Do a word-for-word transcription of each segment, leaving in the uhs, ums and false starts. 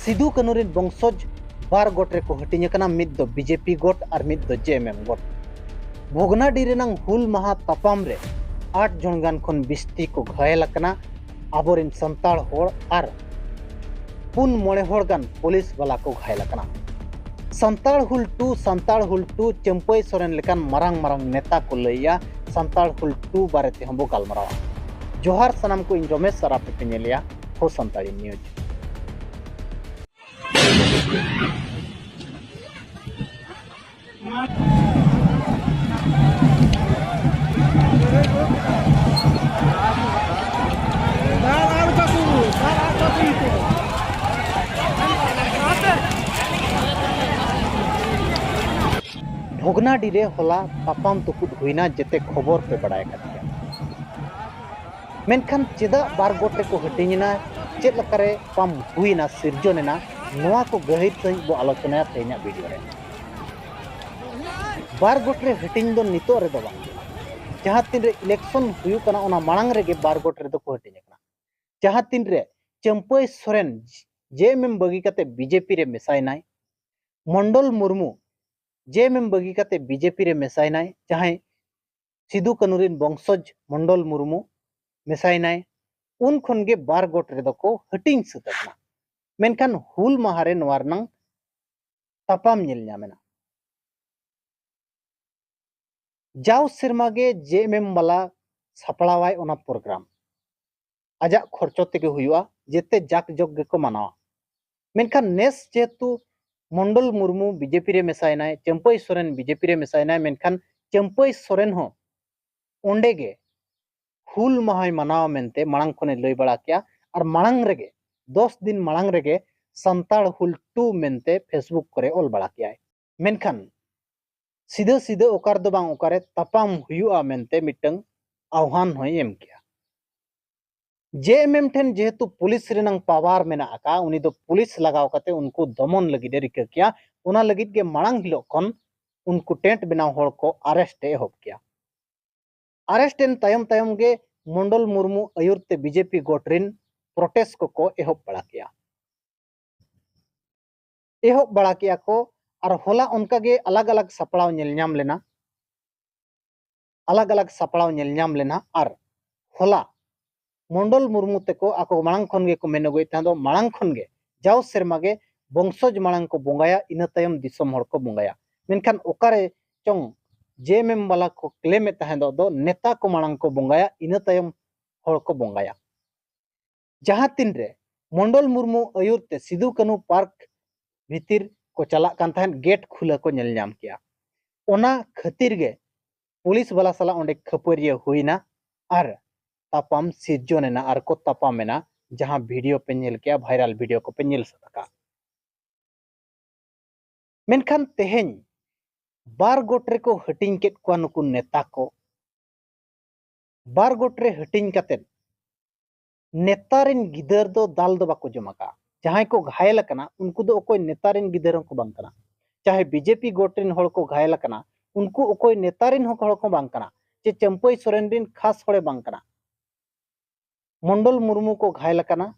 ᱥᱤᱫᱩ ᱠᱟᱹᱱᱩ ᱨᱤᱱ ᱵᱚᱝᱥᱚᱡᱽ ᱵᱟᱨ ᱜᱚᱴ ᱨᱮᱠᱚ ᱦᱟᱹᱴᱤᱧ ᱟᱠᱟᱱᱟ, ᱢᱤᱫ ᱫᱚ ᱵᱤᱡᱮᱯᱤ ᱜᱚᱴ ᱟᱨ ᱢᱤᱫ ᱫᱚ ᱡᱮᱮᱢᱮᱢ ᱜᱚᱴ᱾ ᱵᱷᱚᱜᱽᱱᱟᱰᱤ ᱨᱮᱱᱟᱝ ᱦᱩᱞ ᱢᱟᱦᱟ ᱛᱟᱯᱟᱢ ᱨᱮ ᱟᱴ ᱡᱚᱱ ᱜᱟᱱ ᱠᱷᱚᱱ ᱵᱤᱥᱛᱤ ᱠᱚ ᱜᱷᱟᱭᱮᱞ ᱟᱠᱟᱱᱟ ᱟᱵᱚᱨᱤᱱ ᱥᱟᱱᱛᱟᱲ ᱦᱚᱲ ᱟᱨ ᱯᱩᱱ ᱢᱚᱬᱮ ᱦᱚᱲ ᱜᱟᱱ ᱯᱩᱞᱤᱥ ᱵᱟᱞᱟ ᱠᱚ ᱜᱷᱟᱭᱮᱞ ᱟᱠᱟᱱᱟ᱾ ᱥᱟᱱᱛᱟᱲ ᱦᱩᱞ ᱴᱩ, ᱥᱟᱱᱛᱟᱲ ᱦᱩᱞ ᱴᱩ, ᱪᱟᱹᱢᱯᱟᱹᱭ ᱥᱚᱨᱮᱱ ᱞᱮᱠᱟᱱ ᱢᱟᱨᱟᱝ ᱢᱟᱨᱟᱝ ᱱᱮᱛᱟ ᱠᱚ ᱞᱟᱹᱭᱟ, ᱥᱟᱱᱛᱟᱲ ᱦᱩᱞ ᱴᱩ ᱵᱟᱨᱮ ᱛᱮᱦᱚᱸ ᱵᱚ ᱜᱟᱞᱢᱟᱨᱟᱣᱟ᱾ ᱡᱚᱦᱟᱨ ᱥᱟᱱᱟᱢ ᱠᱚ, ᱤᱧ ᱨᱚᱢᱮᱥ ᱟᱨ ᱟᱯᱮ ᱯᱮ ᱧᱮᱞᱮᱭᱟ ᱦᱳ ᱥᱟᱱᱛᱟᱲᱤ ᱱᱤᱭᱩᱡᱽ᱾ ᱵᱷᱚᱜᱽᱱᱟᱰᱤ ᱨᱮ ᱦᱚᱞᱟ ᱛᱟᱯᱟᱢ ᱛᱩᱯᱩᱫ ᱦᱩᱭᱱᱟ, ᱡᱮᱛᱮ ᱠᱷᱚᱵᱚᱨ ᱯᱮ ᱵᱟᱲᱟᱭ ᱟᱠᱟᱫ ᱜᱮᱭᱟ᱾ ᱢᱮᱱᱠᱷᱟᱱ ᱪᱮᱫᱟᱜ ᱵᱟᱨ ᱜᱚᱴ ᱨᱮᱠᱚ ᱦᱟᱹᱴᱤᱧ ᱮᱱᱟ, ᱪᱮᱫ ᱞᱮᱠᱟᱨᱮ ᱛᱟᱯᱟᱢ ᱦᱩᱭᱱᱟ, ᱥᱤᱨᱡᱚᱱ ᱮᱱᱟ, ᱱᱚᱣᱟ ᱠᱚ ᱜᱟᱹᱦᱤᱨ ᱥᱟᱺᱦᱤᱡ ᱵᱚ ᱟᱞᱳᱪᱚᱱᱟᱭᱟ ᱛᱮᱦᱮᱧᱟᱜ ᱵᱷᱤᱰᱤᱭᱳ ᱨᱮ᱾ ᱵᱟᱨ ᱜᱚᱴ ᱨᱮ ᱦᱟᱹᱴᱤᱧ ᱫᱚ ᱱᱤᱛᱚᱜ ᱨᱮᱫᱚ ᱵᱟᱝ, ᱡᱟᱦᱟᱸ ᱛᱤᱱᱨᱮ ᱤᱞᱮᱠᱥᱚᱱ ᱦᱩᱭᱩᱜ ᱠᱟᱱᱟ, ᱚᱱᱟ ᱢᱟᱲᱟᱝ ᱨᱮᱜᱮ ᱵᱟᱨ ᱜᱚᱴ ᱨᱮᱫᱚ ᱠᱚ ᱦᱟᱹᱴᱤᱧ ᱟᱠᱟᱱᱟ᱾ ᱡᱟᱦᱟᱸ ᱛᱤᱱᱨᱮ ᱪᱟᱹᱢᱯᱟᱹᱭ ᱥᱚᱨᱮᱱ ᱡᱮᱮᱢᱮᱢ ᱵᱟᱹᱜᱤ ᱠᱟᱛᱮ ᱵᱤᱡᱮᱯᱤ ᱨᱮ ᱢᱮᱥᱟᱭᱮᱱᱟᱭ, ᱢᱚᱱᱰᱚᱞ ᱢᱩᱨᱢᱩ ᱡᱮᱮᱢᱮᱢ ᱵᱟᱹᱜᱤ ᱠᱟᱛᱮ ᱵᱤᱡᱮᱯᱤ ᱨᱮ ᱢᱮᱥᱟᱭᱮᱱᱟᱭ, ᱡᱟᱦᱟᱸᱭ ᱥᱤᱫᱩ ᱠᱟᱹᱱᱩ ᱨᱤᱱ ᱵᱚᱝᱥᱚᱡᱽ ᱢᱚᱱᱰᱚᱞ ᱢᱩᱨᱢᱩ ᱢᱮᱥᱟᱭᱮᱱᱟᱭ, ᱩᱱ ᱠᱷᱚᱱ ᱜᱮ ᱵᱟᱨ ᱜᱚᱴ ᱨᱮᱫᱚ ᱠᱚ ᱦᱟᱹᱴᱤᱧ ᱥᱟᱹᱛ ᱟᱠᱟᱱᱟ᱾ ᱢᱮᱱᱠᱷᱟᱱ ᱦᱩᱞ ᱢᱟᱦᱟ ᱨᱮ ᱱᱚᱣᱟ ᱨᱮᱱᱟᱝ ᱛᱟᱯᱟᱢ ᱧᱮᱞ ᱧᱟᱢ ᱮᱱᱟ᱾ ᱡᱟᱣ ᱥᱮᱨᱢᱟ ᱜᱮ ᱡᱮᱮᱢᱮᱢ ᱵᱟᱞᱟ ᱥᱟᱯᱲᱟᱣᱟᱭ ᱚᱱᱟ ᱯᱨᱳᱜᱨᱟᱢ, ᱟᱡᱟᱜ ᱠᱷᱚᱨᱪᱚ ᱛᱮᱜᱮ ᱦᱩᱭᱩᱜᱼᱟ, ᱡᱮᱛᱮ ᱡᱟᱠ ᱡᱚᱜ ᱜᱮᱠᱚ ᱢᱟᱱᱟᱣᱟ᱾ ᱢᱮᱱᱠᱷᱟᱱ ᱱᱮᱥ ᱡᱮᱦᱮᱛᱩ ᱢᱚᱱᱰᱚᱞ ᱢᱩᱨᱢᱩ ᱵᱤᱡᱮᱯᱤ ᱨᱮ ᱢᱮᱥᱟᱭᱮᱱᱟᱭ, ᱪᱟᱹᱢᱯᱟᱹᱭ ᱥᱚᱨᱮᱱ ᱵᱤᱡᱮᱯᱤ ᱨᱮ ᱢᱮᱥᱟᱭᱮᱱᱟᱭ, ᱢᱮᱱᱠᱷᱟᱱ ᱪᱟᱹᱢᱯᱟᱹᱭ ᱥᱚᱨᱮᱱ ᱦᱚᱸ ᱚᱸᱰᱮ ᱜᱮ ᱦᱩᱞ ᱢᱟᱦᱟᱭ ᱢᱟᱱᱟᱣᱟ ᱢᱮᱱᱛᱮ ᱢᱟᱲᱟᱝ ᱠᱷᱚᱱᱮ ᱞᱟᱹᱭ ᱵᱟᱲᱟ ᱠᱮᱜᱼᱟ᱾ ᱟᱨ ᱢᱟᱲᱟᱝ ᱨᱮᱜᱮ, ᱫᱚᱥ ᱫᱤᱱ ᱢᱟᱲᱟᱝ ᱨᱮᱜᱮ ᱥᱟᱱᱛᱟᱲ ᱦᱩᱞ ᱴᱩ ᱢᱮᱱᱛᱮ Facebook ᱠᱚᱨᱮ ᱚᱞ ᱵᱟᱲᱟ ᱠᱮᱜᱼᱟᱭ᱾ ᱢᱮᱱᱠᱷᱟᱱ ᱥᱤᱫᱷᱟᱹ ᱥᱤᱫᱷᱟᱹ ᱚᱠᱟ ᱨᱮᱫᱚ ᱵᱟᱝ ᱚᱠᱟᱨᱮ ᱛᱟᱯᱟᱢ ᱦᱩᱭᱩᱜᱼᱟ ᱢᱮᱱᱛᱮ ᱢᱤᱫᱴᱟᱝ ᱟᱦᱣᱟᱱ ᱦᱚᱸᱭ ᱮᱢ ᱠᱮᱜᱼᱟ᱾ ᱡᱮᱮᱢᱮᱢ ᱴᱷᱮᱱ ᱡᱮᱦᱮᱛᱩ ᱯᱩᱞᱤᱥ ᱨᱮᱱᱟᱝ ᱯᱟᱣᱟᱨ ᱢᱮᱱᱟᱜ ᱟᱠᱟᱫ, ᱩᱱᱤ ᱫᱚ ᱯᱩᱞᱤᱥ ᱞᱟᱜᱟᱣ ᱠᱟᱛᱮ ᱩᱱᱠᱩ ᱫᱚᱢᱚᱱ ᱞᱟᱹᱜᱤᱫ ᱮ ᱨᱤᱠᱟᱹ ᱠᱮᱜᱼᱟ᱾ ᱚᱱᱟ ᱞᱟᱹᱜᱤᱫ ᱜᱮ ᱢᱟᱲᱟᱝ ᱦᱤᱞᱳᱜ ᱠᱷᱚᱱ ᱩᱱᱠᱩ ᱴᱮᱱᱴ ᱵᱮᱱᱟᱣ ᱦᱚᱲ ᱠᱚ ᱟᱨᱮᱥᱴ ᱮ ᱮᱦᱚᱵ ᱠᱮᱜᱼᱟ᱾ ᱟᱨᱮᱥᱴ ᱮᱱ ᱛᱟᱭᱚᱢ ᱛᱟᱭᱚᱢ ᱜᱮ ᱢᱚᱱᱰᱚᱞ ᱢᱩᱨᱢᱩ ᱟᱹᱭᱩᱨ ᱛᱮ ᱵᱤᱡᱮᱯᱤ ᱜᱚᱴ ᱨᱤᱱ ᱯᱨᱚᱴᱮᱥᱴ ᱠᱚᱠᱚ ᱮᱦᱚᱵ ᱵᱟᱲᱟ ᱠᱮᱜᱼᱟ᱾ ᱮᱦᱚᱵ ᱵᱟᱲᱟ ᱠᱮᱜᱼᱟ ᱠᱚ᱾ ᱟᱨ ᱦᱚᱞᱟ ᱚᱱᱠᱟ ᱜᱮ ᱟᱞᱟᱜᱽ ᱟᱞᱟᱜᱽ ᱥᱟᱯᱲᱟᱣ ᱧᱮᱞ ᱧᱟᱢ ᱞᱮᱱᱟ, ᱟᱞᱟᱜᱽ ᱟᱞᱟᱜᱽ ᱥᱟᱯᱲᱟᱣ ᱧᱮᱞ ᱧᱟᱢ ᱞᱮᱱᱟ᱾ ᱟᱨ ᱦᱚᱞᱟ ᱢᱚᱱᱰᱚᱞ ᱢᱩᱨᱢᱩ ᱛᱮᱠᱚ ᱟᱠᱚ ᱢᱟᱲᱟᱝ ᱠᱷᱚᱱ ᱜᱮᱠᱚ ᱢᱮᱱ ᱟᱹᱜᱩᱭᱮᱫ ᱛᱟᱦᱮᱸ ᱫᱚ, ᱢᱟᱲᱟᱝ ᱠᱷᱚᱱ ᱜᱮ ᱡᱟᱣ ᱥᱮᱨᱢᱟ ᱜᱮ ᱵᱚᱝᱥᱚᱡᱽ ᱢᱟᱲᱟᱝ ᱠᱚ ᱵᱚᱸᱜᱟᱭᱟ, ᱤᱱᱟᱹ ᱛᱟᱭᱚᱢ ᱫᱤᱥᱚᱢ ᱦᱚᱲ ᱠᱚ ᱵᱚᱸᱜᱟᱭᱟ᱾ ᱢᱮᱱᱠᱷᱟᱱ ᱚᱠᱟᱨᱮ ᱪᱚᱝ ᱡᱮ ᱮᱢ ᱮᱢ ᱵᱟᱞᱟ ᱠᱚ ᱠᱞᱮᱢᱮᱫ ᱛᱟᱦᱮᱸ ᱫᱚ, ᱫᱚ ᱱᱮᱛᱟ ᱠᱚ ᱢᱟᱲᱟᱝ ᱠᱚ ᱵᱚᱸᱜᱟᱭᱟ, ᱤᱱᱟᱹ ᱛᱟᱭᱚᱢ ᱦᱚᱲ ᱠᱚ ᱵᱚᱸᱜᱟᱭᱟ᱾ ᱡᱟᱦᱟᱸ ᱛᱤᱱᱨᱮ ᱢᱚᱱᱰᱚᱞ ᱢᱩᱨᱢᱩ ᱟᱹᱭᱩᱨ ᱛᱮ ᱥᱤᱫᱩ ᱠᱟᱹᱱᱦᱩ ᱯᱟᱨᱠ ᱵᱷᱤᱛᱤᱨ ᱠᱚ ᱪᱟᱞᱟᱜ ᱠᱟᱱ ᱛᱟᱦᱮᱸᱫ, ᱜᱮᱴ ᱠᱷᱩᱞᱟᱹ ᱠᱚ ᱧᱮᱞ ᱧᱟᱢ ᱠᱮᱜᱼᱟ᱾ ᱚᱱᱟ ᱠᱷᱟᱹᱛᱤᱨ ᱜᱮ ᱯᱩᱞᱤᱥ ᱵᱟᱞᱟ ᱥᱟᱞᱟᱜ ᱚᱸᱰᱮ ᱠᱷᱟᱹᱯᱟᱹᱨᱤᱭᱟᱹ ᱦᱩᱭᱱᱟ ᱟᱨ ᱛᱟᱯᱟᱢ ᱥᱤᱨᱡᱚᱱ ᱮᱱᱟ ᱟᱨ ᱠᱚ ᱛᱟᱯᱟᱢ ᱮᱱᱟ, ᱡᱟᱦᱟᱸ ᱵᱷᱤᱰᱤᱭᱳ ᱯᱮ ᱧᱮᱞ ᱠᱮᱜᱼᱟ, ᱵᱷᱟᱭᱨᱟᱞ ᱵᱷᱤᱰᱤᱭᱳ ᱠᱚᱯᱮ ᱧᱮᱞ ᱥᱟᱹᱛ ᱟᱠᱟᱫ᱾ ᱢᱮᱱᱠᱷᱟᱱ ᱛᱮᱦᱮᱧ ᱵᱟᱨ ᱜᱚᱴ ᱨᱮᱠᱚ ᱦᱟᱹᱴᱤᱧ ᱠᱮᱫ ᱠᱚᱣᱟ ᱱᱩᱠᱩ ᱱᱮᱛᱟ ᱠᱚ᱾ ᱵᱟᱨ ᱜᱚᱴ ᱨᱮ ᱦᱟᱹᱴᱤᱧ ᱠᱟᱛᱮᱫ ᱱᱮᱛᱟ ᱨᱮᱱ ᱜᱤᱫᱟᱹᱨ ᱫᱚ ᱫᱟᱞ ᱫᱚ ᱵᱟᱠᱚ ᱡᱚᱢ ᱟᱠᱟᱫᱼᱟ᱾ ᱡᱟᱦᱟᱸᱭ ᱠᱚ ᱜᱷᱟᱭᱮᱞ ᱟᱠᱟᱱᱟ, ᱩᱱᱠᱩ ᱫᱚ ᱚᱠᱚᱭ ᱱᱮᱛᱟ ᱨᱮᱱ ᱜᱤᱫᱟᱹᱨ ᱦᱚᱸᱠᱚ ᱵᱟᱝ ᱠᱟᱱᱟ᱾ ᱪᱟᱦᱮ ᱵᱤᱡᱮᱯᱤ ᱜᱚᱴ ᱨᱮᱱ ᱦᱚᱲ ᱠᱚ ᱜᱷᱟᱭᱮᱞ ᱟᱠᱟᱱᱟ, ᱩᱱᱠᱩ ᱚᱠᱚᱭ ᱱᱮᱛᱟ ᱨᱮᱱ ᱦᱚᱸ ᱦᱚᱲ ᱠᱚ ᱵᱟᱝ ᱠᱟᱱᱟ, ᱪᱮ ᱪᱟᱹᱢᱯᱟᱹᱭ ᱥᱚᱨᱮᱱ ᱨᱮᱱ ᱠᱷᱟᱥ ᱦᱚᱲᱮ ᱵᱟᱝ ᱠᱟᱱᱟ, ᱢᱚᱱᱰᱚᱞ ᱢᱩᱨᱢᱩ ᱠᱚ ᱜᱷᱟᱭᱮᱞ ᱟᱠᱟᱱᱟ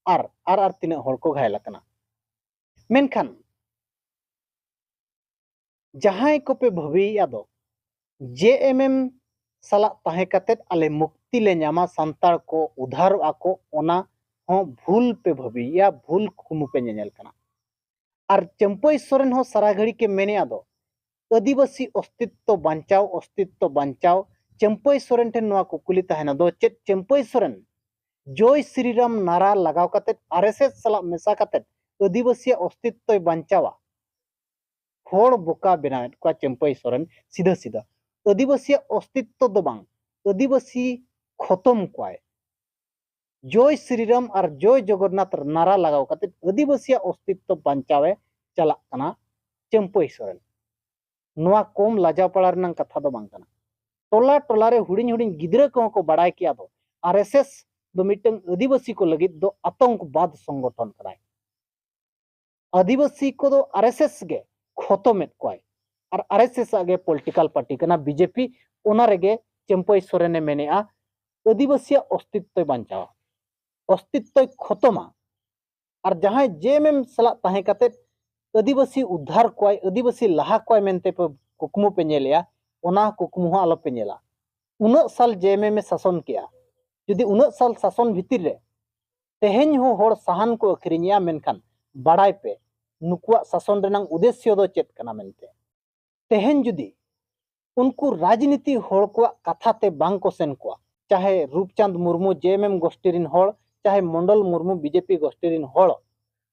ᱟᱨ, ᱟᱨ, ᱟᱨ ᱛᱤᱱᱟᱹᱜ ᱦᱚᱲ ᱠᱚ ᱜᱷᱟᱭᱮᱞ ᱟᱠᱟᱱᱟ᱾ ᱢᱮᱱᱠᱷᱟᱱ ᱡᱟᱦᱟᱸᱭ ᱠᱚᱯᱮ ᱵᱷᱟᱹᱵᱤᱭᱮᱫᱼᱟ ᱫᱚ, ᱡᱮ ᱮᱢ ᱮᱢ ᱥᱟᱞᱟᱜ ᱛᱟᱦᱮᱸ ᱠᱟᱛᱮᱫ ᱟᱞᱮ ᱢᱩᱠᱛᱤ ᱞᱮ ᱧᱟᱢᱟ, ᱥᱟᱱᱛᱟᱲ ᱠᱚ ᱩᱫᱷᱟᱨᱚᱜᱼᱟ ᱠᱚ, ᱚᱱᱟ ᱦᱚᱸ ᱵᱷᱩᱞ ᱯᱮ ᱵᱷᱟᱹᱵᱤᱭᱮᱫᱼᱟ, ᱵᱷᱩᱞ ᱠᱩᱠᱢᱩ ᱯᱮ ᱧᱮᱧᱮᱞ ᱠᱟᱱᱟ᱾ ᱟᱨ ᱪᱟᱹᱢᱯᱟᱹᱭ ᱥᱚᱨᱮᱱ ᱦᱚᱸ ᱥᱟᱨᱟ ᱜᱷᱟᱹᱲᱤ ᱠᱮ ᱢᱮᱱᱮᱫᱼᱟ ᱫᱚ, ᱟᱹᱫᱤᱵᱟᱹᱥᱤ ᱚᱥᱛᱤᱛᱛᱚ ᱵᱟᱧᱪᱟᱣ, ᱚᱥᱛᱤᱛᱛᱚ ᱵᱟᱧᱪᱟᱣ᱾ ᱪᱟᱹᱢᱯᱟᱹᱭ ᱥᱚᱨᱮᱱ ᱴᱷᱮᱱ ᱱᱚᱣᱟ ᱠᱩᱠᱞᱤ ᱛᱟᱦᱮᱱᱟ ᱫᱚ, ᱪᱮᱫ ᱪᱟᱹᱢᱯᱟᱹᱭ ᱥᱚᱨᱮᱱ ᱡᱚᱭ ᱥᱨᱤᱨᱟᱢ ᱱᱟᱨᱟ ᱞᱟᱜᱟᱣ ᱠᱟᱛᱮᱫ, ᱟᱨ ᱮᱥ ᱮᱥ ᱥᱟᱞᱟᱜ ᱢᱮᱥᱟ ᱠᱟᱛᱮᱫ ᱟᱹᱫᱤᱵᱟᱹᱥᱤᱭᱟᱜ ᱚᱥᱛᱤᱛᱛᱚᱭ ᱵᱟᱧᱪᱟᱣᱟ? ᱦᱚᱲ ᱵᱚᱠᱟ ᱵᱮᱱᱟᱣᱮᱫ ᱠᱚᱣᱟ ᱪᱟᱹᱢᱯᱟᱹᱭ ᱥᱚᱨᱮᱱ ᱥᱤᱫᱷᱟᱹ ᱥᱤᱫᱷᱟᱹ᱾ ᱟᱹᱫᱤᱵᱟᱹᱥᱤᱭᱟᱜ ᱚᱥᱛᱤᱛᱛᱚ ᱫᱚ ᱵᱟᱝ, ᱟᱹᱫᱤᱵᱟᱹᱥᱤ ᱠᱷᱚᱛᱚᱢ ᱠᱚᱣᱟᱭ᱾ ᱡᱚᱭ ᱥᱨᱤᱨᱟᱢ ᱟᱨ ᱡᱚᱭ ᱡᱚᱜᱚᱱᱱᱟᱛᱷ ᱱᱟᱨᱟ ᱞᱟᱜᱟᱣ ᱠᱟᱛᱮ ᱟᱹᱫᱤᱵᱟᱹᱥᱤᱭᱟᱜ ᱚᱥᱛᱤᱛᱛᱚ ᱵᱟᱧᱪᱟᱣᱮ ᱪᱟᱞᱟᱜ ᱠᱟᱱᱟ ᱪᱟᱹᱢᱯᱟᱹᱭ ᱥᱚᱨᱮᱱ᱾ ᱱᱚᱣᱟ ᱠᱚᱢ ᱞᱟᱡᱟᱣ ᱯᱟᱲᱟ ᱨᱮᱱᱟᱜ ᱠᱟᱛᱷᱟ ᱫᱚ ᱵᱟᱝ ᱠᱟᱱᱟ᱾ ᱴᱚᱞᱟ ᱴᱚᱞᱟ ᱨᱮ ᱦᱩᱰᱤᱧ ᱦᱩᱰᱤᱧ ᱜᱤᱫᱽᱨᱟᱹ ᱠᱚᱦᱚᱸ ᱠᱚ ᱵᱟᱲᱟᱭ ᱠᱮᱜᱼᱟ ᱫᱚ, ᱟᱨ ᱮᱥ ᱮᱥ ᱫᱚ ᱢᱤᱫᱴᱟᱝ ᱟᱹᱫᱤᱵᱟᱹᱥᱤ ᱠᱚ ᱞᱟᱹᱜᱤᱫ ᱫᱚ ᱟᱛᱚᱝᱠᱵᱟᱫ ᱥᱚᱝᱜᱚᱴᱷᱚᱱ ᱠᱟᱱᱟᱭ᱾ ᱟᱹᱫᱤᱵᱟᱹᱥᱤ ᱠᱚᱫᱚ ᱟᱨ ᱮᱥ ᱮᱥ ᱜᱮ ᱠᱷᱚᱛᱚᱢᱮᱫ ᱠᱚᱣᱟᱭ᱾ ᱟᱨ ᱟᱨ ᱮᱥ ᱮᱥ ᱟᱜ ᱜᱮ political party ᱠᱟᱱᱟ ᱵᱤᱡᱮᱯᱤ᱾ ᱚᱱᱟ ᱨᱮᱜᱮ ᱪᱟᱹᱢᱯᱟᱹᱭ ᱥᱚᱨᱮᱱᱮ ᱢᱮᱱᱮᱜᱼᱟ, ᱟᱹᱫᱤᱵᱟᱹᱥᱤᱭᱟᱜ ᱚᱥᱛᱤᱛᱛᱚᱭ ᱵᱟᱧᱪᱟᱣᱟ, ᱚᱥᱛᱤᱛᱛᱚᱭ ᱠᱷᱚᱛᱚᱢᱟ᱾ ᱟᱨ ᱡᱟᱦᱟᱸᱭ ᱡᱮ ᱮᱢ ᱮᱢ ᱥᱟᱞᱟᱜ ᱛᱟᱦᱮᱸ ᱠᱟᱛᱮᱫ ᱟᱹᱫᱤᱵᱟᱹᱥᱤ ᱩᱫᱽᱫᱷᱟᱨ ᱠᱚᱣᱟᱭ, ᱟᱹᱫᱤᱵᱟᱹᱥᱤ ᱞᱟᱦᱟ ᱠᱚᱣᱟᱭ ᱢᱮᱱᱛᱮ ᱯᱮ ᱠᱩᱠᱢᱩ ᱯᱮ ᱧᱮᱞᱮᱜᱼᱟ, ᱚᱱᱟ ᱠᱩᱠᱢᱩ ᱦᱚᱸ ᱟᱞᱚ ᱯᱮ ᱧᱮᱞᱟ᱾ ᱩᱱᱟᱹᱜ ᱥᱟᱞ ᱡᱮ ᱮᱢ ᱮᱢ ᱮ ᱥᱟᱥᱚᱱ ᱠᱮᱜᱼᱟ, ᱡᱩᱫᱤ ᱩᱱᱟᱹᱜ ᱥᱟᱞ ᱥᱟᱥᱚᱱ ᱵᱷᱤᱛᱤᱨ ᱨᱮ ᱛᱮᱦᱮᱧ ᱦᱚᱸ ᱦᱚᱲ ᱥᱟᱦᱟᱱ ᱠᱚ ᱟᱹᱠᱷᱨᱤᱧᱮᱜᱼᱟ, ᱢᱮᱱᱠᱷᱟᱱ ᱵᱟᱲᱟᱭ ᱯᱮ, ᱱᱩᱠᱩᱣᱟᱜ ᱥᱟᱥᱚᱱ ᱨᱮᱱᱟᱝ ᱩᱫᱮᱥᱭᱚ ᱫᱚ ᱪᱮᱫ ᱠᱟᱱᱟ ᱢᱮᱱᱛᱮ᱾ ᱛᱮᱦᱮᱧ ᱡᱩᱫᱤ ᱩᱱᱠᱩ ᱨᱟᱡᱽᱱᱤᱛᱤ ᱦᱚᱲ ᱠᱚᱣᱟᱜ ᱠᱟᱛᱷᱟ ᱛᱮ ᱵᱟᱝ ᱠᱚ ᱥᱮᱱ ᱠᱚᱣᱟ, ᱪᱟᱦᱮ ᱨᱩᱯᱪᱟᱸᱫᱽ ᱢᱩᱨᱢᱩ ᱡᱮ ᱮᱢ ᱮᱢ ᱜᱳᱥᱴᱤ ᱨᱤᱱ ᱦᱚᱲ, ᱪᱟᱦᱮ ᱢᱚᱱᱰᱚᱞ ᱢᱩᱨᱢᱩ ᱵᱤ ᱡᱮ ᱯᱤ ᱜᱳᱥᱴᱤ ᱨᱤᱱ ᱦᱚᱲ,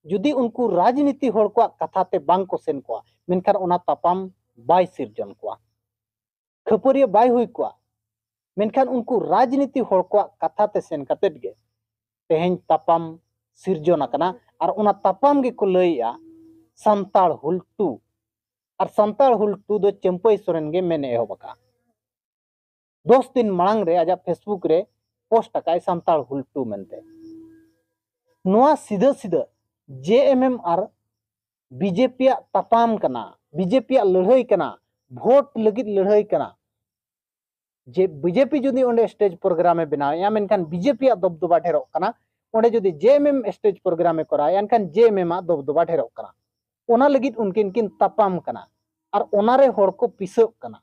ᱡᱩᱫᱤ ᱩᱱᱠᱩ ᱨᱟᱡᱽᱱᱤᱛᱤ ᱦᱚᱲ ᱠᱚᱣᱟᱜ ᱠᱟᱛᱷᱟ ᱛᱮ ᱵᱟᱝ ᱠᱚ ᱥᱮᱱ ᱠᱚᱣᱟ, ᱢᱮᱱᱠᱷᱟᱱ ᱚᱱᱟ ᱛᱟᱯᱟᱢ ᱵᱟᱭ ᱥᱤᱨᱡᱚᱱ ᱠᱚᱣᱟ, ᱠᱷᱟᱹᱯᱟᱹᱨᱤᱭᱟᱹ ᱵᱟᱭ ᱦᱩᱭ ᱠᱚᱣᱟ᱾ ᱢᱮᱱᱠᱷᱟᱱ ᱩᱱᱠᱩ ᱨᱟᱡᱽᱱᱤᱛᱤ ᱦᱚᱲ ᱠᱚᱣᱟᱜ ᱠᱟᱛᱷᱟ ᱛᱮ ᱥᱮᱱ ᱠᱟᱛᱮᱫ ᱜᱮ ᱛᱮᱦᱮᱧ ᱛᱟᱯᱟᱢ ᱥᱤᱨᱡᱚᱱ ᱟᱠᱟᱱᱟ᱾ ᱟᱨ ᱚᱱᱟ ᱛᱟᱯᱟᱢ ᱜᱮᱠᱚ ᱞᱟᱹᱭᱮᱜᱼᱟ ᱥᱟᱱᱛᱟᱲ ᱦᱩᱞ ᱴᱩ᱾ ᱟᱨ ᱥᱟᱱᱛᱟᱲ ᱦᱩᱞ ᱴᱩ ᱫᱚ ᱪᱟᱹᱢᱯᱟᱹᱭ ᱥᱚᱨᱮᱱ ᱜᱮ ᱢᱮᱱ ᱮᱦᱚᱵ ᱟᱠᱟᱫᱼᱟ᱾ ᱫᱚᱥ ᱫᱤᱱ ᱢᱟᱲᱟᱝ ᱨᱮ ᱟᱡᱟᱜ ᱯᱷᱮᱥᱵᱩᱠ ᱨᱮ ᱯᱳᱥᱴ ᱟᱠᱟᱫᱼᱟᱭ ᱥᱟᱱᱛᱟᱲ ᱦᱩᱞ ᱴᱩ ᱢᱮᱱᱛᱮ᱾ ᱱᱚᱣᱟ ᱥᱤᱫᱷᱟᱹ ᱥᱤᱫᱷᱟᱹ ᱡᱮ ᱮᱢ ᱮᱢ ᱟᱨ ᱵᱤ ᱡᱮ ᱯᱤ ᱭᱟᱜ ᱛᱟᱯᱟᱢ ᱠᱟᱱᱟ, ᱵᱤ ᱡᱮ ᱯᱤ ᱭᱟᱜ ᱞᱟᱹᱲᱦᱟᱹᱭ ᱠᱟᱱᱟ, ᱵᱷᱳᱴ ᱞᱟᱹᱜᱤᱫ ᱞᱟᱹᱲᱦᱟᱹᱭ ᱠᱟᱱᱟ᱾ ᱡᱮ ᱵᱤ ᱡᱮ ᱯᱤ ᱡᱩᱫᱤ ᱚᱸᱰᱮ ᱥᱴᱮᱡᱽ ᱯᱨᱳᱜᱨᱟᱢ ᱮ ᱵᱮᱱᱟᱣᱮᱫᱼᱟ, ᱢᱮᱱᱠᱷᱟᱱ ᱵᱤ ᱡᱮ ᱯᱤ ᱭᱟᱜ ᱫᱚᱵᱫᱚᱵᱟ ᱰᱷᱮᱨᱚᱜ ᱠᱟᱱᱟ᱾ ᱚᱸᱰᱮ ᱡᱩᱫᱤ ᱡᱮ ᱮᱢ ᱮᱢ ᱥᱴᱮᱡᱽ ᱯᱨᱳᱜᱨᱟᱢ ᱮ ᱠᱚᱨᱟᱣᱮᱫᱼᱟ, ᱮᱱᱠᱷᱟᱱ ᱡᱮ ᱮᱢ ᱮᱢ ᱟᱜ ᱫᱚᱵᱫᱚᱵᱟ ᱰᱷᱮᱨᱚᱜ ᱠᱟᱱᱟ᱾ ᱚᱱᱟ ᱞᱟᱹᱜᱤᱫ ᱩᱱᱠᱤᱱ ᱠᱤᱱ ᱛᱟᱯᱟᱢ ᱠᱟᱱᱟ ᱟᱨ ᱚᱱᱟᱨᱮ ᱦᱚᱲ ᱠᱚ ᱯᱤᱥᱟᱹᱜ ᱠᱟᱱᱟ᱾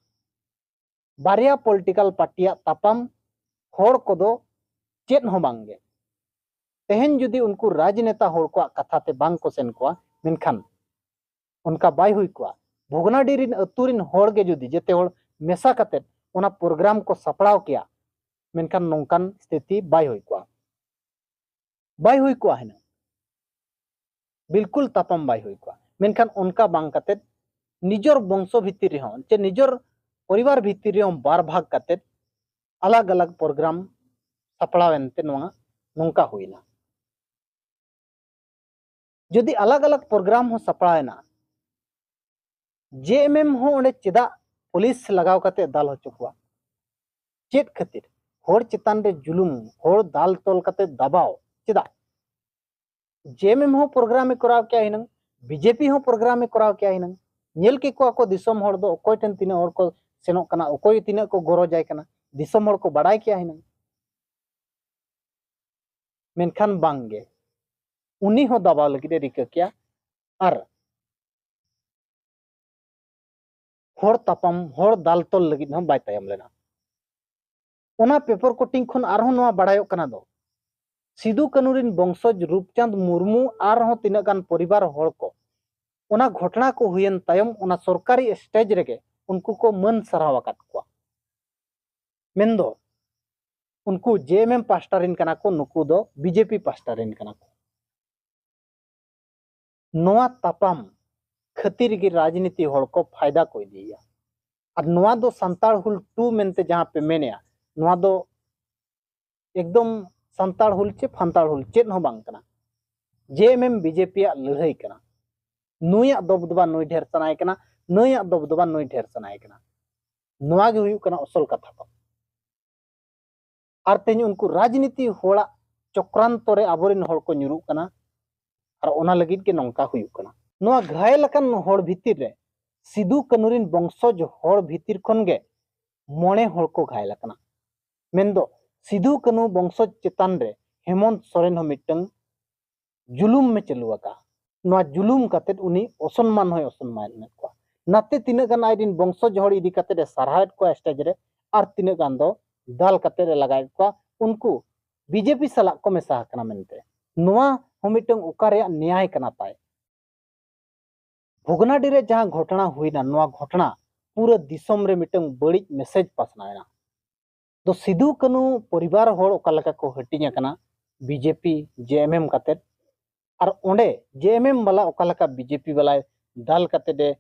ᱵᱟᱨᱭᱟ ᱯᱚᱞᱤᱴᱤᱠᱟᱞ ᱯᱟᱨᱴᱤᱭᱟᱜ ᱛᱟᱯᱟᱢ ᱦᱚᱲ ᱠᱚᱫᱚ ᱪᱮᱫ ᱦᱚᱸ ᱵᱟᱝᱜᱮ᱾ ᱛᱮᱦᱮᱧ ᱡᱩᱫᱤ ᱩᱱᱠᱩ ᱨᱟᱡᱽᱱᱮᱛᱟ ᱦᱚᱲ ᱠᱚᱣᱟᱜ ᱠᱟᱛᱷᱟ ᱛᱮ ᱵᱟᱝ ᱠᱚ ᱥᱮᱱ ᱠᱚᱣᱟ, ᱢᱮᱱᱠᱷᱟᱱ ᱚᱱᱠᱟ ᱵᱟᱭ ᱦᱩᱭ ᱠᱚᱜᱼᱟ᱾ ᱵᱷᱚᱜᱽᱱᱟᱰᱤ ᱨᱤᱱ ᱟᱹᱛᱩ ᱨᱤᱱ ᱦᱚᱲ ᱜᱮ ᱡᱩᱫᱤ ᱡᱮᱛᱮ ᱦᱚᱲ ᱢᱮᱥᱟ ᱠᱟᱛᱮᱫ ᱚᱱᱟ ᱯᱨᱳᱜᱨᱟᱢ ᱠᱚ ᱥᱟᱯᱲᱟᱣ ᱠᱮᱭᱟ, ᱢᱮᱱᱠᱷᱟᱱ ᱱᱚᱝᱠᱟᱱ ᱥᱛᱷᱤᱛᱤ ᱵᱟᱭ ᱦᱩᱭ ᱠᱚᱜᱼᱟ᱾ ᱵᱟᱭ ᱦᱩᱭ ᱠᱚᱜᱼᱟ ᱦᱩᱱᱟᱹᱝ᱾ ᱵᱤᱞᱠᱩᱞ ᱛᱟᱯᱟᱢ ᱵᱟᱭ ᱦᱩᱭ ᱠᱚᱜᱼᱟ᱾ ᱢᱮᱱᱠᱷᱟᱱ ᱚᱱᱠᱟ ᱵᱟᱝ ᱠᱟᱛᱮᱫ ᱱᱤᱡᱚᱨ ᱵᱚᱝᱥᱚ ᱵᱷᱤᱛᱤᱨ ᱨᱮᱦᱚᱸ ᱪᱮ ᱱᱤᱡᱚᱨ ᱯᱚᱨᱤᱵᱟᱨ ᱵᱷᱤᱛᱤᱨ ᱨᱮᱦᱚᱸ ᱵᱟᱨ ᱵᱷᱟᱜᱽ ᱠᱟᱛᱮᱫ ᱟᱞᱟᱜᱽ ᱟᱞᱟᱜᱽ ᱯᱨᱳᱜᱨᱟᱢ ᱥᱟᱯᱲᱟᱣ ᱮᱱᱛᱮ ᱱᱚᱣᱟ ᱱᱚᱝᱠᱟ ᱦᱩᱭᱱᱟ᱾ ᱡᱩᱫᱤ ᱟᱞᱟᱜᱽ ᱟᱞᱟᱜᱽ ᱯᱨᱳᱜᱨᱟᱢ ᱦᱚᱸ ᱥᱟᱯᱲᱟᱣ ᱮᱱᱟ, ᱡᱮ ᱮᱢ ᱮᱢ ᱦᱚᱸ ᱚᱸᱰᱮ ᱪᱮᱫᱟᱜ ᱯᱩᱞᱤᱥ ᱞᱟᱜᱟᱣ ᱠᱟᱛᱮ ᱫᱟᱞ ᱦᱚᱪᱚ ᱠᱚᱣᱟ? ᱪᱮᱫ ᱠᱷᱟᱹᱛᱤᱨ? ᱦᱚᱲ ᱪᱮᱛᱟᱱ ᱨᱮ ᱡᱩᱞᱩᱢ, ᱦᱚᱲ ᱫᱟᱞ ᱛᱚᱞ ᱠᱟᱛᱮ ᱫᱟᱵᱟᱣ, ᱪᱮᱫᱟᱜ? ᱡᱮ ᱮᱢ ᱮᱢ ᱦᱚᱸ ᱯᱨᱳᱜᱨᱟᱢ ᱮ ᱠᱚᱨᱟᱣ ᱠᱮᱭᱟ ᱦᱩᱱᱟᱹᱝ, ᱵᱤ ᱡᱮ ᱯᱤ ᱦᱚᱸ ᱯᱨᱳᱜᱨᱟᱢ ᱮ ᱠᱚᱨᱟᱣ ᱠᱮᱭᱟ ᱦᱩᱱᱟᱹᱝ᱾ ᱧᱮᱞ ᱠᱮ ᱠᱚᱣᱟ ᱠᱚ ᱫᱤᱥᱚᱢ ᱦᱚᱲ ᱫᱚ ᱚᱠᱚᱭ ᱴᱷᱮᱱ ᱛᱤᱱᱟᱹᱜ ᱦᱚᱲ ᱠᱚ ᱥᱮᱱᱚᱜ ᱠᱟᱱᱟ, ᱚᱠᱚᱭ ᱛᱤᱱᱟᱹᱜ ᱠᱚ ᱜᱚᱨᱚᱡᱟᱭ ᱠᱟᱱᱟ, ᱫᱤᱥᱚᱢ ᱦᱚᱲ ᱠᱚ ᱵᱟᱲᱟᱭ ᱠᱮᱭᱟ ᱦᱩᱱᱟᱹᱝ᱾ ᱢᱮᱱᱠᱷᱟᱱ ᱵᱟᱝ ᱜᱮ, ᱩᱱᱤ ᱦᱚᱸ ᱫᱟᱵᱟᱣ ᱞᱟᱹᱜᱤᱫ ᱮ ᱨᱤᱠᱟᱹ ᱠᱮᱭᱟ᱾ ᱟᱨ ᱦᱚᱲ ᱛᱟᱯᱟᱢ, ᱦᱚᱲ ᱫᱟᱞ ᱛᱚᱞ ᱞᱟᱹᱜᱤᱫ ᱦᱚᱸ ᱵᱟᱭ ᱛᱟᱭᱚᱢ ᱞᱮᱱᱟ᱾ ᱚᱱᱟ ᱯᱮᱯᱟᱨ ᱠᱚᱴᱤᱝ ᱠᱷᱚᱱ ᱟᱨᱦᱚᱸ ᱱᱚᱣᱟ ᱵᱟᱲᱟᱭᱚᱜ ᱠᱟᱱᱟ ᱫᱚ, ᱥᱤᱫᱩ ᱠᱟᱹᱱᱩ ᱨᱤᱱ ᱵᱚᱝᱥᱚᱡᱽ ᱨᱩᱯᱪᱟᱸᱫᱽ ᱢᱩᱨᱢᱩ ᱟᱨᱦᱚᱸ ᱛᱤᱱᱟᱹᱜ ᱜᱟᱱ ᱯᱚᱨᱤᱵᱟᱨ ᱦᱚᱲ ᱠᱚ ᱚᱱᱟ ᱜᱷᱚᱴᱚᱱᱟ ᱠᱚ ᱦᱩᱭᱮᱱ ᱛᱟᱭᱚᱢ ᱚᱱᱟ ᱥᱚᱨᱠᱟᱨᱤ ᱥᱴᱮᱡᱽ ᱨᱮᱜᱮ ᱩᱱᱠᱩ ᱠᱚ ᱢᱟᱹᱱ ᱥᱟᱨᱦᱟᱣ ᱟᱠᱟᱫ ᱠᱚᱣᱟ᱾ ᱢᱮᱱᱫᱚ ᱩᱱᱠᱩ ᱡᱮ ᱮᱢ ᱮᱢ ᱯᱟᱥᱴᱟ ᱨᱮᱱ ᱠᱟᱱᱟ ᱠᱚ, ᱱᱩᱠᱩ ᱫᱚ ᱵᱤ ᱡᱮ ᱯᱤ ᱯᱟᱥᱴᱟ ᱨᱮᱱ ᱠᱟᱱᱟ ᱠᱚ᱾ ᱱᱚᱣᱟ ᱛᱟᱯᱟᱢ ᱠᱷᱟᱹᱛᱤᱨ ᱜᱮ ᱨᱟᱡᱽᱱᱤᱛᱤ ᱦᱚᱲ ᱠᱚ ᱯᱷᱟᱭᱫᱟ ᱠᱚ ᱤᱫᱤᱭᱮᱫᱟ᱾ ᱟᱨ ᱱᱚᱣᱟ ᱫᱚ ᱥᱟᱱᱛᱟᱲ ᱦᱩᱞ ᱴᱩ ᱢᱮᱱᱛᱮ ᱡᱟᱦᱟᱸ ᱯᱮ ᱢᱮᱱᱮᱜᱼᱟ, ᱱᱚᱣᱟ ᱫᱚ ᱮᱠᱫᱚᱢ ᱥᱟᱱᱛᱟᱲ ᱦᱩᱞ ᱪᱮ ᱯᱷᱟᱱᱛᱟᱲ ᱦᱩᱞ ᱪᱮᱫ ᱦᱚᱸ ᱵᱟᱝ ᱠᱟᱱᱟ᱾ ᱡᱮ ᱮᱢ ᱮᱢ ᱵᱤ ᱡᱮ ᱯᱤ ᱟᱜ ᱞᱟᱹᱲᱦᱟᱹᱭ ᱠᱟᱱᱟ᱾ ᱱᱩᱭᱟᱜ ᱫᱚᱵᱫᱚᱵᱟ ᱱᱩᱭ ᱰᱷᱮᱨ ᱥᱟᱱᱟᱭᱮ ᱠᱟᱱᱟ, ᱱᱩᱭᱟᱜ ᱫᱚᱵᱫᱚᱵᱟ ᱱᱩᱭ ᱰᱷᱮᱨ ᱥᱟᱱᱟᱭᱮ ᱠᱟᱱᱟ᱾ ᱱᱚᱣᱟ ᱜᱮ ᱦᱩᱭᱩᱜ ᱠᱟᱱᱟ ᱟᱥᱚᱞ ᱠᱟᱛᱷᱟ ᱫᱚ᱾ ᱟᱨ ᱛᱮᱦᱮᱧ ᱩᱱᱠᱩ ᱨᱟᱡᱽᱱᱤᱛᱤ ᱦᱚᱲᱟᱜ ᱪᱚᱠᱨᱟᱱᱛᱚ ᱨᱮ ᱟᱵᱚᱨᱮᱱ ᱦᱚᱲ ᱠᱚ ᱧᱩᱨᱩᱜ ᱠᱟᱱᱟ᱾ ᱟᱨ ᱚᱱᱟ ᱞᱟᱹᱜᱤᱫ ᱜᱮ ᱱᱚᱝᱠᱟ ᱦᱩᱭᱩᱜ ᱠᱟᱱᱟ᱾ ᱱᱚᱣᱟ ᱜᱷᱟᱭᱮᱞ ᱟᱠᱟᱱ ᱦᱚᱲ ᱵᱷᱤᱛᱤᱨ ᱨᱮ ᱥᱤᱫᱩ ᱠᱟᱹᱱᱩ ᱨᱤᱱ ᱵᱚᱝᱥᱚᱡᱽ ᱦᱚᱲ ᱵᱷᱤᱛᱤᱨ ᱠᱷᱚᱱ ᱜᱮ ᱢᱚᱬᱮ ᱦᱚᱲ ᱠᱚ ᱜᱷᱟᱭᱮᱞ ᱟᱠᱟᱱᱟ᱾ ᱢᱮᱱᱫᱚ ᱥᱤᱫᱩ ᱠᱟᱹᱱᱩ ᱵᱚᱝᱥᱚᱡᱽ ᱪᱮᱛᱟᱱ ᱨᱮ ᱦᱮᱢᱚᱱᱛ ᱥᱚᱨᱮᱱ ᱦᱚᱸ ᱢᱤᱫᱴᱟᱝ ᱡᱩᱞᱩᱢ ᱮ ᱪᱟᱹᱞᱩ ᱟᱠᱟᱫᱼᱟ᱾ ᱱᱚᱣᱟ ᱡᱩᱞᱩᱢ ᱠᱟᱛᱮᱫ ᱩᱱᱤ ᱚᱥᱚᱱᱢᱟᱱ ᱦᱚᱸᱭ ᱚᱥᱚᱱᱢᱟᱱᱮᱫ ᱠᱚᱣᱟ᱾ ᱱᱟᱛᱮ ᱛᱤᱱᱟᱹᱜ ᱜᱟᱱ ᱟᱡᱨᱮᱱ ᱵᱚᱝᱥᱚᱡᱽ ᱦᱚᱲ ᱤᱫᱤ ᱠᱟᱛᱮᱫ ᱮ ᱥᱟᱨᱦᱟᱣᱮᱫ ᱠᱚᱣᱟ ᱥᱴᱮᱡᱽ ᱨᱮ, ᱟᱨ ᱛᱤᱱᱟᱹᱜ ᱜᱟᱱ ᱫᱚ ᱫᱟᱞ ᱠᱟᱛᱮᱫ ᱮ ᱞᱟᱜᱟᱭᱮᱫ ᱠᱚᱣᱟ, ᱩᱱᱠᱩ ᱵᱤ ᱡᱮ ᱯᱤ ᱥᱟᱞᱟᱜ ᱠᱚ ᱢᱮᱥᱟ ᱟᱠᱟᱱᱟ ᱢᱮᱱᱛᱮ᱾ ᱱᱚᱣᱟ ᱦᱚᱸ ᱢᱤᱫᱴᱟᱝ ᱚᱠᱟ ᱨᱮᱭᱟᱜ ᱱᱮᱭᱟᱭ ᱠᱟᱱᱟ ᱛᱟᱭ? ᱵᱷᱚᱜᱽᱱᱟᱰᱤ ᱨᱮ ᱡᱟᱦᱟᱸ ᱜᱷᱚᱴᱚᱱᱟ ᱦᱩᱭᱱᱟ, ᱱᱚᱣᱟ ᱜᱷᱚᱴᱚᱱᱟ ᱯᱩᱨᱟᱹ ᱫᱤᱥᱚᱢ ᱨᱮ ᱢᱤᱫᱴᱟᱝ ᱵᱟᱹᱲᱤᱡ ᱢᱮᱥᱮᱡᱽ ᱯᱟᱥᱱᱟᱣ ᱮᱱᱟ᱾ ᱫᱚ ᱥᱤᱫᱩ ᱠᱟᱹᱱᱩ ᱯᱚᱨᱤᱵᱟᱨ ᱦᱚᱲ ᱚᱠᱟ ᱞᱮᱠᱟ ᱠᱚ ᱦᱟᱹᱴᱤᱧ ᱟᱠᱟᱱᱟ, ᱵᱤ ᱡᱮ ᱯᱤ ᱡᱮ ᱮᱢ ᱮᱢ ᱠᱟᱛᱮᱫ, ᱟᱨ ᱚᱸᱰᱮ ᱡᱮ ᱮᱢ ᱮᱢ ᱵᱟᱞᱟ ᱚᱠᱟ ᱞᱮᱠᱟ ᱵᱤ ᱡᱮ ᱯᱤ ᱵᱟᱞᱟᱭ ᱫᱟᱞ ᱠᱟᱛᱮᱫ ᱮ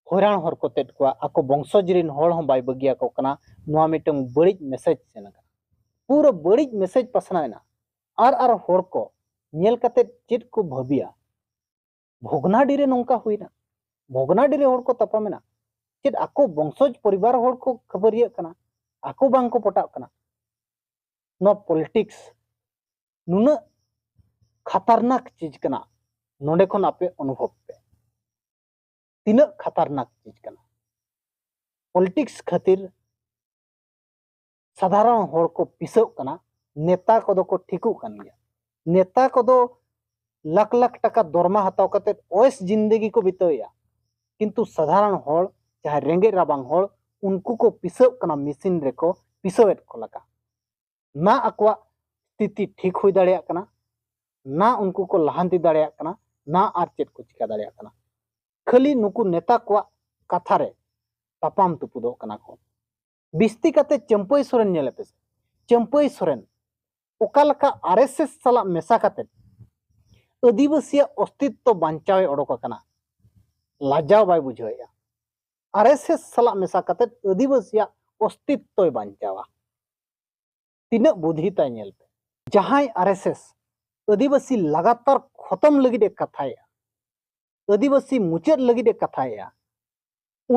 ᱦᱚᱭᱨᱟᱱ ᱦᱚᱨᱠᱚᱛᱮᱫ ᱠᱚᱣᱟ, ᱟᱠᱚ ᱵᱚᱝᱥᱚᱡᱽ ᱨᱤᱱ ᱦᱚᱲ ᱦᱚᱸ ᱵᱟᱭ ᱵᱟᱹᱜᱤᱭᱟᱠᱚ ᱠᱟᱱᱟ᱾ ᱱᱚᱣᱟ ᱢᱤᱫᱴᱟᱝ ᱵᱟᱹᱲᱤᱡ ᱢᱮᱥᱮᱡᱽ ᱥᱮᱱ ᱟᱠᱟᱱᱟ, ᱯᱩᱨᱟᱹ ᱵᱟᱹᱲᱤᱡ ᱢᱮᱥᱮᱡᱽ ᱯᱟᱥᱱᱟᱣ ᱮᱱᱟ᱾ ᱟᱨ ᱟᱨ ᱦᱚᱲ ᱠᱚ ᱧᱮᱞ ᱠᱟᱛᱮᱫ ᱪᱮᱫ ᱠᱚ ᱵᱷᱟᱹᱵᱤᱭᱟ? ᱵᱷᱚᱜᱽᱱᱟᱰᱤ ᱨᱮ ᱱᱚᱝᱠᱟ ᱦᱩᱭᱱᱟ, ᱵᱷᱚᱜᱽᱱᱟᱰᱤ ᱨᱮ ᱦᱚᱲ ᱠᱚ ᱛᱟᱯᱟᱢ ᱮᱱᱟ, ᱪᱮᱫ ᱟᱠᱚ ᱵᱚᱝᱥᱚᱡᱽ ᱯᱚᱨᱤᱵᱟᱨ ᱦᱚᱲ ᱠᱚ ᱠᱷᱟᱹᱯᱟᱹᱨᱤᱭᱟᱹᱜ ᱠᱟᱱᱟ, ᱟᱠᱚ ᱵᱟᱝ ᱠᱚ ᱯᱚᱴᱟᱜ ᱠᱟᱱᱟ? ᱱᱚᱣᱟ ᱯᱚᱞᱤᱴᱤᱠᱥ ᱱᱩᱱᱟᱹᱜ ᱠᱷᱟᱛᱟᱨᱱᱟᱠ ᱪᱤᱡᱽ ᱠᱟᱱᱟ, ᱱᱚᱰᱮ ᱠᱷᱚᱱ ᱟᱯᱮ ᱚᱱᱩᱵᱷᱚᱵ ᱯᱮ᱾ ᱛᱤᱱᱟᱹᱜ ᱠᱷᱟᱛᱟᱨᱱᱟᱠ ᱪᱤᱡᱽ ᱠᱟᱱᱟ᱾ ᱯᱚᱞᱤᱴᱤᱠᱥ ᱠᱷᱟᱹᱛᱤᱨ ᱥᱟᱫᱷᱟᱨᱚᱱ ᱦᱚᱲ ᱠᱚ ᱯᱤᱥᱟᱹᱜ ᱠᱟᱱᱟ᱾ ᱱᱮᱛᱟ ᱠᱚᱫᱚ ᱠᱚ ᱴᱷᱤᱠᱚᱜ ᱠᱟᱱ ᱜᱮᱭᱟ᱾ ᱱᱮᱛᱟ ᱠᱚᱫᱚ ᱞᱟᱠᱷ ᱞᱟᱠᱷ ᱴᱟᱠᱟ ᱫᱚᱨᱢᱟ ᱦᱟᱛᱟᱣ ᱠᱟᱛᱮᱫ ᱚᱭᱮᱥ ᱡᱤᱱᱫᱮᱜᱤ ᱠᱚ ᱵᱤᱛᱟᱹᱣᱮᱫᱼᱟ, ᱠᱤᱱᱛᱩ ᱥᱟᱫᱷᱟᱨᱚᱱ ᱦᱚᱲ ᱡᱟᱦᱟᱸᱭ ᱨᱮᱸᱜᱮᱡ ᱨᱟᱵᱟᱝ ᱦᱚᱲ, ᱩᱱᱠᱩ ᱠᱚ ᱯᱤᱥᱟᱹᱜ ᱠᱟᱱᱟ ᱢᱮᱥᱤᱱ ᱨᱮᱠᱚ ᱯᱤᱥᱟᱹᱣᱮᱫ ᱠᱚ ᱞᱮᱠᱟ᱾ ᱱᱟ ᱟᱠᱚᱣᱟᱜ ᱥᱛᱷᱤᱛᱤ ᱴᱷᱤᱠ ᱦᱩᱭ ᱫᱟᱲᱮᱭᱟᱜ ᱠᱟᱱᱟ, ᱱᱟ ᱩᱱᱠᱩ ᱠᱚ ᱞᱟᱦᱟᱱᱛᱤ ᱫᱟᱲᱮᱭᱟᱜ ᱠᱟᱱᱟ, ᱱᱟ ᱟᱨ ᱪᱮᱫ ᱠᱚ ᱪᱤᱠᱟ ᱫᱟᱲᱮᱭᱟᱜ ᱠᱟᱱᱟ᱾ ᱠᱷᱟᱹᱞᱤ ᱱᱩᱠᱩ ᱱᱮᱛᱟ ᱠᱚᱣᱟᱜ ᱠᱟᱛᱷᱟ ᱨᱮ ᱛᱟᱯᱟᱢ ᱛᱩᱯᱩᱫᱚᱜ ᱠᱟᱱᱟ ᱠᱚ᱾ ᱵᱤᱥᱛᱤ ᱠᱟᱛᱮ ᱪᱟᱹᱢᱯᱟᱹᱭ ᱥᱚᱨᱮᱱ ᱧᱮᱞᱮ ᱯᱮᱥᱮ᱾ ᱪᱟᱹᱢᱯᱟᱹᱭ ᱥᱚᱨᱮᱱ ᱚᱠᱟ ᱞᱮᱠᱟ ᱟᱨ ᱮᱥ ᱮᱥ ᱥᱟᱞᱟᱜ ᱢᱮᱥᱟ ᱠᱟᱛᱮ ᱟᱹᱫᱤᱵᱟᱹᱥᱤᱭᱟᱜ ᱚᱥᱛᱤᱛᱛᱚ ᱵᱟᱧᱪᱟᱣ ᱮ ᱚᱰᱚᱠ ᱟᱠᱟᱱᱟ, ᱞᱟᱡᱟᱣ ᱵᱟᱭ ᱵᱩᱡᱷᱟᱹᱣᱮᱫᱼᱟ᱾ ᱟᱨ ᱮᱥ ᱮᱥ ᱥᱟᱞᱟᱜ ᱢᱮᱥᱟ ᱠᱟᱛᱮ ᱟᱹᱫᱤᱵᱟᱹᱥᱤᱭᱟᱜ ᱚᱥᱛᱤᱛᱛᱚᱭ ᱵᱟᱧᱪᱟᱣᱟ᱾ ᱛᱤᱱᱟᱹᱜ ᱵᱩᱫᱷᱤ ᱛᱟᱭ ᱧᱮᱞ ᱯᱮ᱾ ᱡᱟᱦᱟᱸᱭ ᱟᱨ ᱮᱥ ᱮᱥ ᱟᱹᱫᱤᱵᱟᱹᱥᱤ ᱞᱟᱜᱟᱛᱟᱨ ᱠᱷᱚᱛᱚᱢ ᱞᱟᱹᱜᱤᱫ ᱮ ᱠᱟᱛᱷᱟᱭᱮᱫᱼᱟ, ᱟᱹᱫᱤᱵᱟᱹᱥᱤ ᱢᱩᱪᱟᱹᱫ ᱞᱟᱹᱜᱤᱫ ᱮ ᱠᱟᱛᱷᱟᱭᱮᱫᱼᱟ,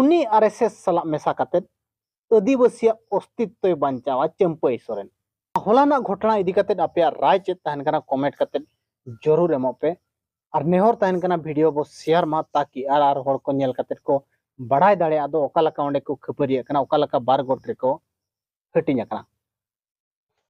ᱩᱱᱤ ᱟᱨ ᱮᱥ ᱮᱥ ᱥᱟᱞᱟᱜ ᱢᱮᱥᱟ ᱠᱟᱛᱮ ᱟᱹᱫᱤᱵᱟᱹᱥᱤᱭᱟᱜ ᱚᱥᱛᱤᱛᱛᱚᱭ ᱵᱟᱧᱪᱟᱣᱟ ᱪᱟᱹᱢᱯᱟᱹᱭ ᱥᱚᱨᱮᱱ᱾ ᱦᱚᱞᱟᱱᱟᱜ ᱜᱷᱚᱴᱚᱱᱟ ᱤᱫᱤ ᱠᱟᱛᱮ ᱟᱯᱮᱭᱟᱜ ᱨᱟᱭ ᱪᱮᱫ ᱛᱟᱦᱮᱱ ᱠᱟᱱᱟ, ᱠᱚᱢᱮᱱᱴ ᱠᱟᱛᱮ ᱡᱚᱨᱩᱨ ᱮᱢᱚᱜ ᱯᱮ᱾ ᱟᱨ ᱱᱮᱦᱚᱨ ᱛᱟᱦᱮᱱ ᱠᱟᱱᱟ, ᱵᱷᱤᱰᱤᱭᱳ ᱵᱚ ᱥᱮᱭᱟᱨ ᱢᱟ, ᱛᱟᱠᱤ ᱟᱨ ᱟᱨ ᱦᱚᱲ ᱠᱚ ᱧᱮᱞ ᱠᱟᱛᱮ ᱠᱚ ᱵᱟᱲᱟᱭ ᱫᱟᱲᱮᱭᱟᱜ ᱫᱚ ᱚᱠᱟ ᱞᱮᱠᱟ ᱚᱸᱰᱮ ᱠᱚ ᱠᱷᱟᱹᱯᱟᱹᱨᱤᱭᱟᱜ ᱠᱟᱱᱟ, ᱚᱠᱟ ᱞᱮᱠᱟ ᱵᱟᱨ ᱜᱚᱴ ᱨᱮᱠᱚ ᱦᱟᱹᱴᱤᱧ ᱟᱠᱟᱱᱟ᱾